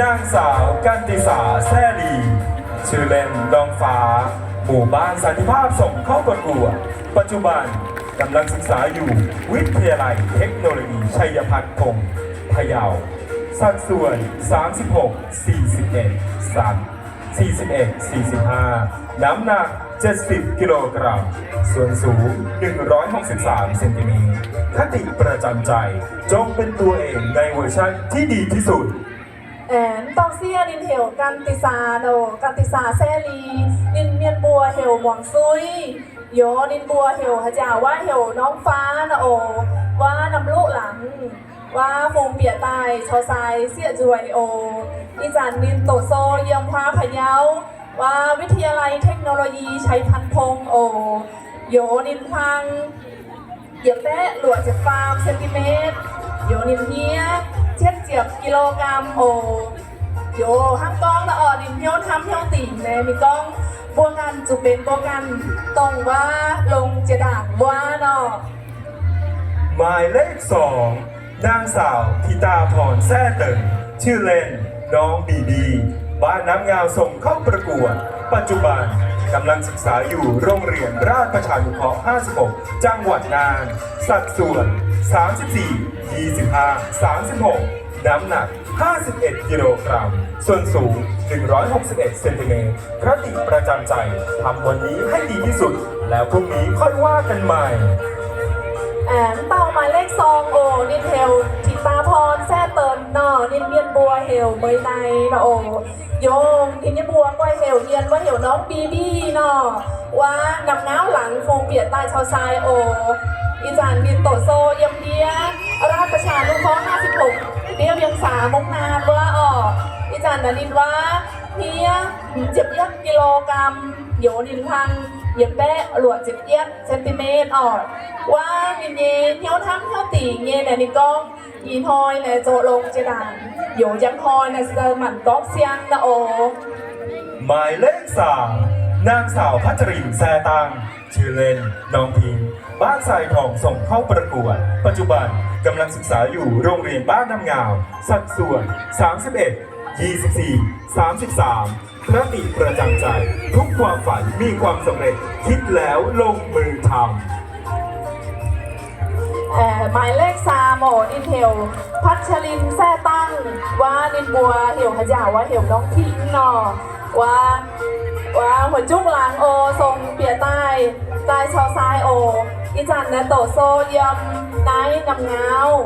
นางสาวกันติสา แซ่ลี ชื่อเล่นน้องฟ้า หมู่บ้านสันติภาพส่งเข้าประกวด ปัจจุบันกำลังศึกษาอยู่วิทยาลัยเทคโนโลยีชัยภัทรพงศ์ พะเยา สัดส่วน สามสิบหก สี่สิบเอ็ด สาม สี่สิบเอ็ด สี่สิบห้า น้ำหนัก เจ็ดสิบ กิโลกรัม ส่วนสูง หนึ่งร้อยหกสิบสาม เซนติเมตร คติประจำใจ จงเป็นตัวเองในเวอร์ชันที่ดีที่สุด Aeqv, mv dauh sieqv ninh heuc Gan Dih Saa nor, Gan Dih Saa Saeqv Li, ninh mienh mbuox heuc Muangx Suiv, youz ninh mbuox heuc haaix jaax waac heuc Norm Faa nor oc. Wuov norm luqv laangz, wuov fungx bieqc daaih caux sai sieqv nzueic oc. Ih zanc ninh doqc sou yiem huaa pa'nyauv, wuov วิทยาลัยเทคโนโลยีชัยภัทรพงศ์ oc. Youz ninh hlang yietc baeqv luoqc ziepc faam centimeter, youz ninh hniev cietv ziepc กิโลกรัม oc. Youz hnangv gorngv naaiv oc, ninh hnyouv hnamv hnyouv dingc naaiv, ninh gorngv mbuo ganh zuqc benx mbuo ganh dongh wuov longx jiex ndaangc wuov nor. หมายเลขสอง นางสาว ธิตาพร แซ่เติ่ง ชื่อเล่น น้องบีบี บ้านน้ำงาว ส่งเข้าประกวด ปัจจุบันกำลังศึกษาอยู่โรงเรียนราชประชานุเคราะห์ ห้าสิบหก จังหวัดน่าน สัดส่วน สามสิบสี่ ยี่สิบห้า สามสิบหก น้ำหนัก ห้าสิบเอ็ด กิโลกรัม ส่วนสูง หนึ่งร้อยหกสิบเอ็ด เซนติเมตร คติประจำใจ ทำวันนี้ให้ดีที่สุด แล้วพรุ่งนี้ค่อยว่ากันใหม่ Aeqv, mv dauh หมายเลขสอง oc, ninh heuc ธิตาพร แซ่เติ่ง nor, ninh mienh mbuox heuc Meix Nai nor oc. Youz ninh nyei mbuox mbuo heuc, mienh mbuo heuc Norm Bi Bi nor. Wuov norm ngauv laangz fungx bieqc daaih caux sai oc. Ih zanc ninh doqc sou yiem ndiev ราชประชานุเคราะห์ ห้าสิบหก ndiev Vieng Saa Mungv Naan wuov oc. Ih zanc naaiv ninh wuov hniev hmz ziepc yietv กิโลกรัม, youz ninh hlang yietc baeqv luoqc ziepc yietv centimeter oc. Wuov ninh nyei hnyouv hnamv hnyouv dingc nyei naaic ninh gorngv, ih hnoi naaic zoux longx jiex ndaangc, youz njang hnoi naaic se manc gorngv siang naaic oc. หมายเลขสาม นางสาว พัชรินทร์ แซ่ตั้ง ชื่อเล่น น้องพิงค์ บ้านทรายทอง ส่งเข้าประกวด ปัจจุบันกำลังศึกษาอยู่โรงเรียนบ้านน้ำงาว สัดส่วน สามสิบเอ็ด ยี่สิบสี่ สามสิบสาม คติประจำใจ ทุกความฝันมีความสำเร็จ คิดแล้วลงมือทำ Aeqv, หมายเลขสาม oc, ninh heuc พัชรินทร์ แซ่ตั้ง, wuov ninh mbuox heuc haaix jaax wuov heuc Norm Pingx nor. Wuov, wuov hoic juqv laangz oc, song bieqc daaih, daaih caux sai oc. Ih zanc naaiv doqc sou yiem naaiv norm ngauv.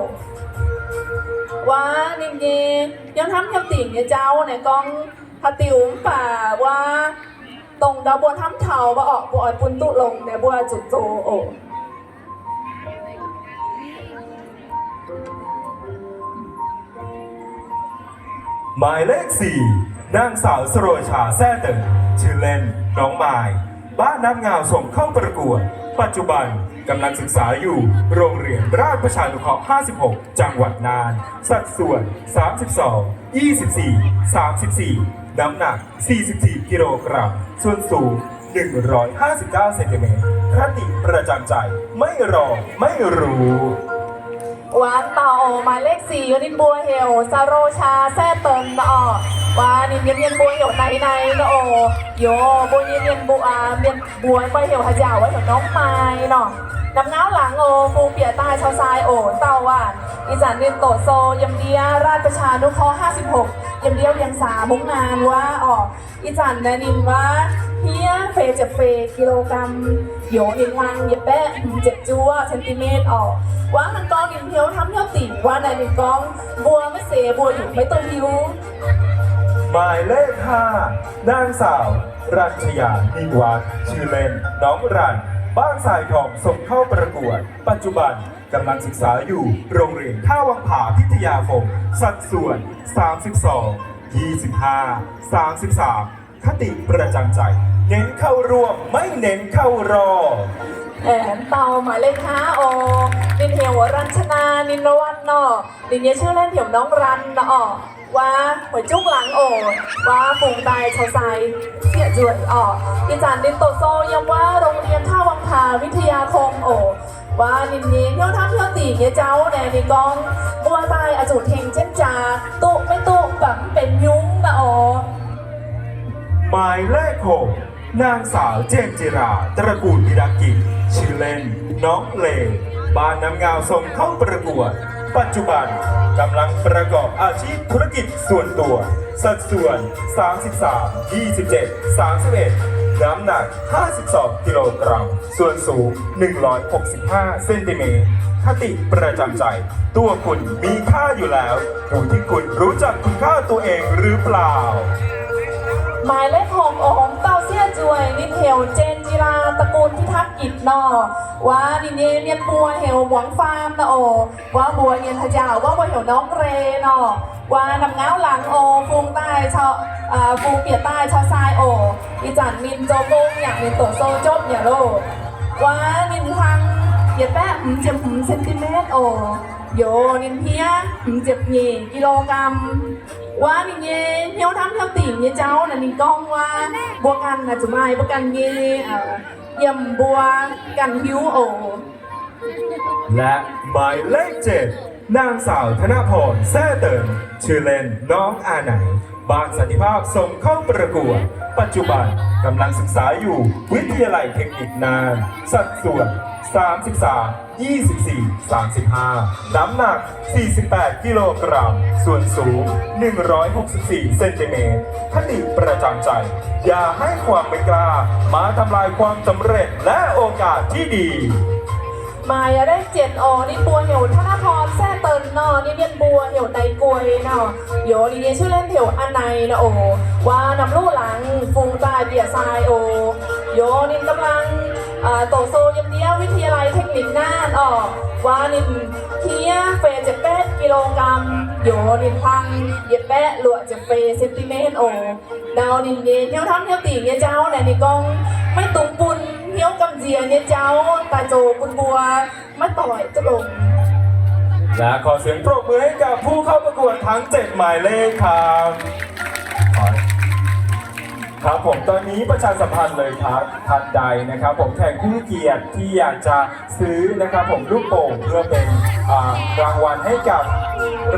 Wuov ninh nyei hnyouv hnamv hnyouv dingc nyei jauv naaic gorngv haaix diuc mv baac wuov dongh ndau mbuo hnamv taux mbuo orqc, mbuo oix bun duqv longx naaic mbuo zuqc zoux oc. หมายเลขสี่ นางสาว สโรชา แซ่เติ่ง ชื่อเล่น น้องมาย บ้านน้ำงาว ส่งเข้าประกวด ปัจจุบันกำลังศึกษาอยู่โรงเรียนราชประชานุเคราะห์ ห้าสิบหก จังหวัดน่าน สัดส่วน สามสิบสอง ยี่สิบสี่ สามสิบสี่ น้ำหนัก สี่สิบสี่ กิโลกรัม ส่วนสูง หนึ่งร้อยห้าสิบเก้า เซนติเมตร คติประจำใจ ไม่รอ ไม่รู้ Wuov dauh oc, หมายเลขสี่ ninh mbuox heuc สโรชา แซ่เติ่ง nor oc. Wuov ninh nyei mienh mbuox heuc Nai Nai nor oc. Youz mbuo nyei mienh mbuox, mienh mbuox mbuo heuc haaix jaax wuov heuc Norm Mai nor. Norm ngauv laangz oc, fungx bieqc daaih caux sai oc, dauh aac. Ih zanc ninh doqc sou yiem ndiev ราชประชานุเคราะห์ ห้าสิบหก, yiem ndiev Vieng Saa Mungv Naan wuov oc. Ih zanc naaiv ninh wuov hniev feix ziepc feix กิโลกรัม, youz ninh hlang yietc baeqv hmz ziepc juov centimeter oc. Wuov hnangv gorngv ninh hnyouv hnamv hnyouv dingc wuov naaic ninh gorngv, mbuo maiv seix mbuo yaac maiv dungx hiuv. หมายเลขห้า นางสาว รัญชยา มิ่งวัฒน์ ชื่อเล่น น้องรัน บ้านทรายทอง ส่งเข้าประกวด ปัจจุบันกำลังศึกษาอยู่โรงเรียนท่าวังผาพิทยาคม สัดส่วน สามสิบสอง ยี่สิบห้า สามสิบสาม คติประจำใจ เน้นเข้าร่วม ไม่เน้นเข้ารอบ Aeqv, dauh หมายเลขห้า oc, ninh heuc รัญชนา มิ่งวัฒน์ nor. Ninh nyei ชื่อเล่น heuc Norm Ran nor oc. Wuov hoic juqv laangz oc, wuov fungx daaih caux sai sieqv nzueic oc. Ih zanc ninh doqc sou yiem wuov โรงเรียนท่าวังผาวิทยาคม oc. Wuov ninh nyei hnyouv hnamv hnyouv dingc nyei jauv naaic ninh gorngv, mbuo daaih oix zuqc tengx jienv jaax, duqv maiv duqv mv baac mv benx หมายเลขหก นางสาว เจนจิรา ตระกูลพิทักษ์กิจ ชื่อเล่น น้องเล บ้านน้ำเงา ส่งเข้าประกวด ปัจจุบันกำลังประกอบอาชีพธุรกิจส่วนตัว สัดส่วน สามสิบสาม ยี่สิบเจ็ด สามสิบเอ็ด น้ำหนัก ห้าสิบสอง กิโลกรัม ส่วนสูง หนึ่งร้อยหกสิบห้า เซนติเมตร คติประจำใจ ตัวคุณมีค่าอยู่แล้ว อยู่ที่คุณรู้จักคุณค่าตัวเองหรือเปล่า หมายเลขหก โอ dauh sieqv nzueic, ninh heuc Jen Jira, ตระกูลพิทักษ์กิจ nor. Wuov ninh nyei mienh mbuo heuc Muangx Faam nor oc. Wuov mbuo nyei haaix jauv, wuov mbuo heuc น้องเล nor. Wuov namx ngauv laangz oc, fungx daaih caux, fungx bieqc daaih caux sai oc. Ih zanc ninh zoux gong yaac ninh doqc sou jopv yaac loh. Wuov ninh hlang yietc baeqv hmz ziepc hmz centimeter oc. Youz ninh hniev hmz ziepc nyeic กิโลกรัม. Wuov ninh nyei hnyouv hnamv hnyouv dingc nyei jauv naaic ninh gorngv wuov, mbuo ganh naaic zuqc maaih mbuo ganh nyei, yiem mbuo ganh hiuv oc. และหมายเลขเจ็ด นางสาว ธนพร แซ่เติน ชื่อเล่น น้องอาไหน บ้านสันติภาพ ส่งเข้าประกวด ปัจจุบันกำลังศึกษาอยู่วิทยาลัยเทคนิคน่าน สัดส่วน สามสิบสาม ยี่สิบสี่ สามสิบห้า น้ำหนัก สี่สิบแปด กิโลกรัม ส่วนสูง หนึ่งร้อยหกสิบสี่ เซนติเมตร คติประจำใจ อย่าให้ความไม่กล้ามาทำลายความสำเร็จและโอกาสที่ดี Maaih aqv, เลขเจ็ด oc, ninh mbuox heuc ธนพร แซ่เติน nor, ninh mienh mbuox heuc Nai Guei nor. Youz ninh nyei ชื่อเล่น heuc A'naic nor oc. Wuov namx luv laangz fungx daaih bieqc sai oc. Youz ninh กำลัง doqc sou yiem ndiev วิทยาลัยเทคนิคน่าน orqc. Wuov ninh hniev feix ziepc betv กิโลกรัม. Youz ninh hlang yietc baeqv luoqc ziepc feix centimeter oc. Ndau ninh nyei hnyouv hnamv hnyouv dingc nyei jauv naaic ninh gorngv, maiv dungx bun hnyouv gamh nziex nyei jauv daaih zoux bun mbuo maiv doic duqv longx. และขอเสียงปรบมือให้กับผู้เข้าประกวดทั้งเจ็ดหมายเลขครับ ครับผม ตอนนี้ประชาสัมพันธ์เลยครับ ท่านใดนะครับผม แขกผู้มีเกียรติที่อยากจะซื้อนะครับผม ลูกโป่งเพื่อเป็น อ่า รางวัลให้กับ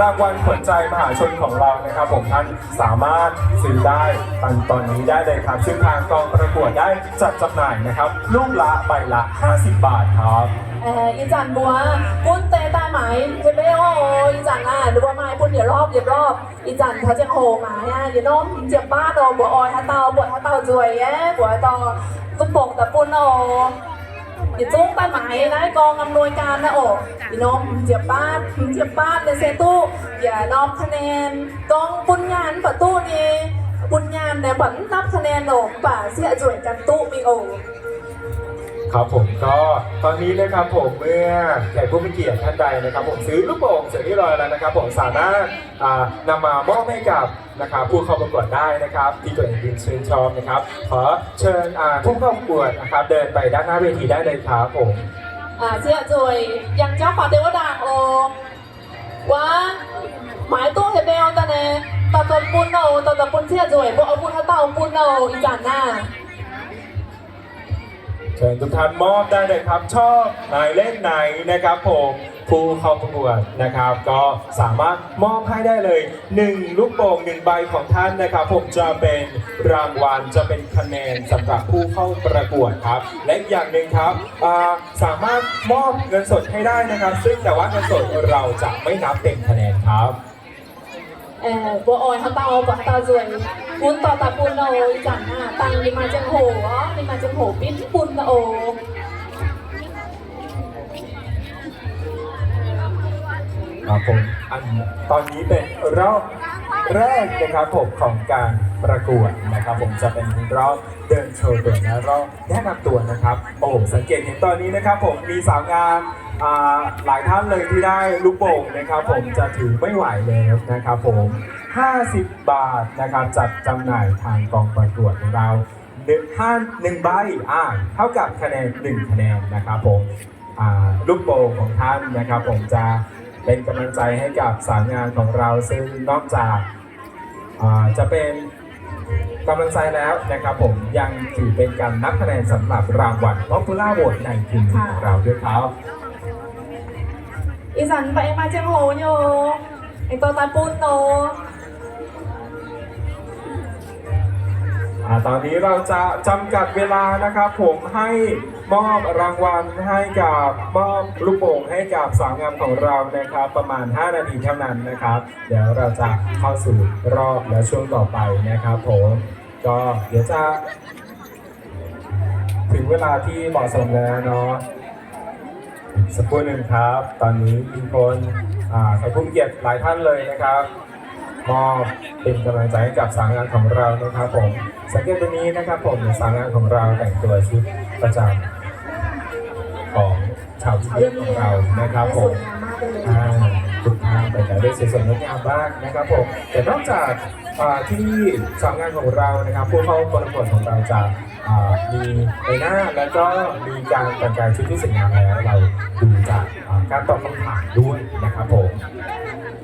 รางวัลขวัญใจมหาชนของเรานะครับผม ท่านสามารถซื้อได้ตอน ตอนนี้ได้เลยครับ ซึ่งทางกองประกวดได้จัดจำหน่ายนะครับ ลูกละใบละ ห้าสิบ บาทครับ Ih zanc mbuo gunv deix daaih maaiz hieh beu oc. Ih zanc aah, mbuo maaih bun yietc lorpv yietc lorpv. Ih zanc taux ziangh hoc maaiz aah, yietc norm hmz ziepc baatv oc. Mbuo oix haaix dauh, mbuo haaix dauh nzueic aeqv, mbuo haaix dauh duqv bongc daaih bun oc. Yietc zungv daaih maaiz naaiv กองอำนวยการ naaiv oc. Yietc norm hmz ziepc baatv, hmz ziepc baatv naaiv se duqv yietc norm คะแนน. Gorngv bun nyaanh mv baac duqv nyei, bun nyaanh naaiv mv baac mv napv คะแนน oc, mv baac sieqv nzueic ganh duqv mingh oc. ครับผม ก็ตอนนี้นะครับผม เมื่อแขกผู้มีเกียรติท่านใดนะครับผม ซื้อลูกโป่งเสร็จเรียบร้อยแล้วนะครับผม สามารถ อ่า นำมามอบให้กับนะครับ ผู้เข้าประกวดได้นะครับ ที่ตัวเองชื่นชอบนะครับ ขอเชิญ อ่า ผู้เข้าประกวดนะครับ เดินไปด้านหน้าเวทีได้เลยครับผม Sieqv nzueic yangh jauv faaux deix wuov ndaangc oc. Wuov, maaiz duqv hieh beu daaih naaic, dorh daaih bun oc, dorh daaih bun sieqv nzueic, mbuo oix bun haaix dauh bun oc, ih zanc naaic. เชิญทุกท่านมอบได้เลยครับ ชอบหมายเลขไหนนะครับผม ผู้เข้าประกวดนะครับ ก็สามารถมอบให้ได้เลย หนึ่ง ลูกโป่ง หนึ่ง ใบของท่านนะครับผม จะเป็นรางวัล จะเป็นคะแนนสำหรับผู้เข้าประกวดครับ และอีกอย่างหนึ่งครับ อ่า สามารถมอบเงินสดให้ได้นะครับ ซึ่งแต่ว่าเงินสดเราจะไม่นับเป็นคะแนนครับ Mbuo oix haaix dauh buatc haaix dauh nzueic, gunv dorh daaih bun oc. Ih zanc aah, dangh ninh maaih ziangh hoc oc, ninh maaih ziangh hoc bitv bun oc. ครับผม อัน ตอนนี้เป็นรอบแรกนะครับผม ของการประกวดนะครับผม จะเป็นรอบเดินโชว์ตัวและรอบแนะนำตัวนะครับ โอ้โห สังเกตเห็นตอนนี้นะครับผม มีสาวงาม อ่า หลายท่านเลยที่ได้ลูกโป่งนะครับผม จะถือไม่ไหวแล้วนะครับผม ห้าสิบ บาทนะครับ จัดจำหน่ายทางกองประกวดของเรา หนึ่ง ห้า หนึ่ง ใบ อ่า เท่ากับคะแนน หนึ่ง คะแนนนะครับผม อ่า ลูกโป่งของท่านนะครับผม จะเป็นกำลังใจให้กับสาวงามของเรา ซึ่งนอกจาก อ่า จะเป็นกำลังใจแล้วนะครับผม ยังถือเป็นการนับคะแนนสำหรับรางวัล Popular Vote ในคืนนี้ของเราด้วยครับ Ih zanc mv baac aengx maaih ziangh hoc nyei oc. Aengx dorh daaih bun oc. อ่า ตอนนี้เราจะจำกัดเวลานะครับผม ให้มอบรางวัลให้กับ มอบลูกโป่งให้กับสาวงามของเรานะครับ ประมาณห้านาทีเท่านั้นนะครับ เดี๋ยวเราจะเข้าสู่รอบและช่วงต่อไปนะครับผม ก็เดี๋ยวจะ ถึงเวลาที่เหมาะสมแล้วเนาะ สักครู่หนึ่งครับ ตอนนี้มีคน อ่า แขกผู้มีเกียรติหลายท่านเลยนะครับ มอบเป็นกำลังใจให้กับสาวงามของเรานะครับผม สังเกตตรงนี้นะครับผม สาวงามของเราแต่งตัวชุดประจำของชาวอินเดียของเรานะครับผม อ่า ทุกท่านแต่งกายได้สวยสดงดงามมากนะครับผม แต่นอกจาก อ่า ที่สาวงามของเรานะครับ ผู้เข้าประกวดของเราจะ อ่า มีใบหน้าแล้วก็มีการแต่งกายชุดที่สวยงามแล้ว เราดูจาก อ่า การตอบคำถามด้วยนะครับผม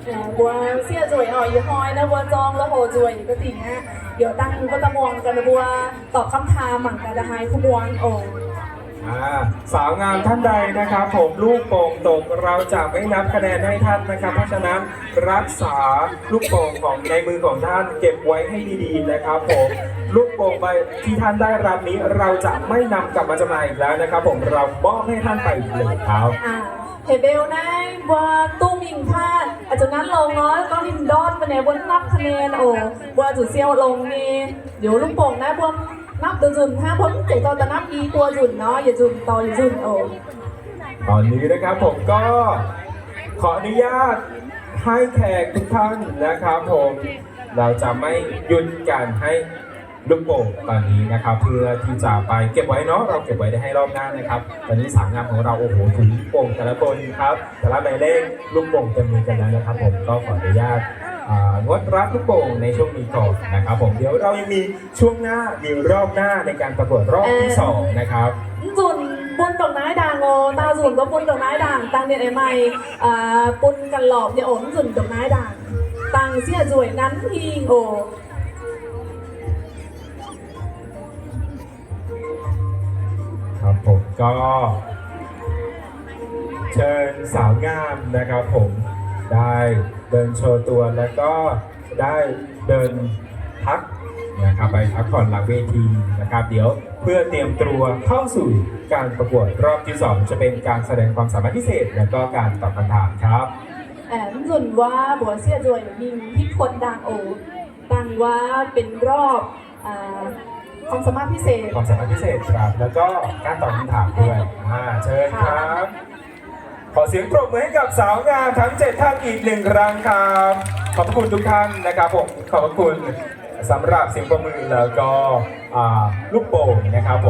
Mbuo sieqv nzueic oc, ih hnoi naaiv mbuo zorng la'houc nzueic ga'dingc aqv. Yaac dangh mbuo daaih muangx gaax ninh mbuo ตอบคำถาม mangc gaax ndongc haaix kuv muangx oc. อ่า สาวงามท่านใดนะครับผม ลูกโป่งตก เราจะไม่นับคะแนนให้ท่านนะครับ เพราะฉะนั้นรักษาลูกโป่งของในมือของท่านเก็บไว้ให้ดีๆนะครับผม ลูกโป่งใบที่ท่านได้รับนี้เราจะไม่นำกลับมาจำหน่ายอีกแล้วนะครับผม เรามอบให้ท่านไปเลยครับ Heuc beu naaiv mbuo duqv mingh taaih, a'zuqc nanv longx oc, gorngv ninh ndortv mbuo naaic mbuo mv napv คะแนน oc, mbuo zuqc siou longx nyei. Liuz ลูกโป่ง naaiv mbuo napv nduqc nzunc hnangv, mbuo mv zeiz dorh daaih napv i buo nzunc nor, yietc nzunc dorh yietc nzunc oc. ตอนนี้นะครับผมก็ขออนุญาตให้แขกทุกท่านนะครับผม เราจะไม่หยุดการให้ลูกโป่งตอนนี้นะครับ เพื่อที่จะไปเก็บไว้เนาะ เราเก็บไว้ได้ให้รอบหน้านะครับ ตอนนี้สาวงามของเรา โอ้โห ถือลูกโป่งแต่ละคนครับ แต่ละหมายเลข ลูกโป่งเต็มมือกันแล้วนะครับผม ก็ขออนุญาต อ่า งดรับลูกโป่งในช่วงนี้ก่อนนะครับผม เดี๋ยวเรายังมีช่วงหน้า มีรอบหน้าในการประกวดรอบที่สองนะครับ Mv nzunc bun ndongc naaiv ndaangc oc, daauh nzunc gorngv bun ndongc naaiv ndaangc, dangh ninh aengx maaih bun ganh lorpc nyei oc, mv nzunc ndongc naaiv ndaangc, dangh sieqv nzueic nanv hingh oc. ครับผม ก็ เชิญสาวงามนะครับผม ได้เดินโชว์ตัว แล้วก็ได้เดินพักนะครับ ไปพักผ่อนหลังเวทีนะครับ เดี๋ยวเพื่อเตรียมตัวเข้าสู่การประกวดรอบที่สอง จะเป็นการแสดงความสามารถพิเศษ แล้วก็การตอบคำถามครับ Mv nzunc wuov mbuox sieqv nzueic mingh hitv kuonx ndaangc oc. ตั้งว่าเป็นรอบ ความสามารถพิเศษ ความสามารถพิเศษครับ แล้วก็การตอบคำถามด้วย อ่า เชิญครับ ขอเสียงปรบมือให้กับสาวงามทั้งเจ็ดท่านอีกหนึ่งครั้งครับ ขอบพระคุณทุกท่านนะครับผม ขอบพระคุณสำหรับเสียงปรบมือแล้วก็ อ่า ลูกโป่งนะครับผม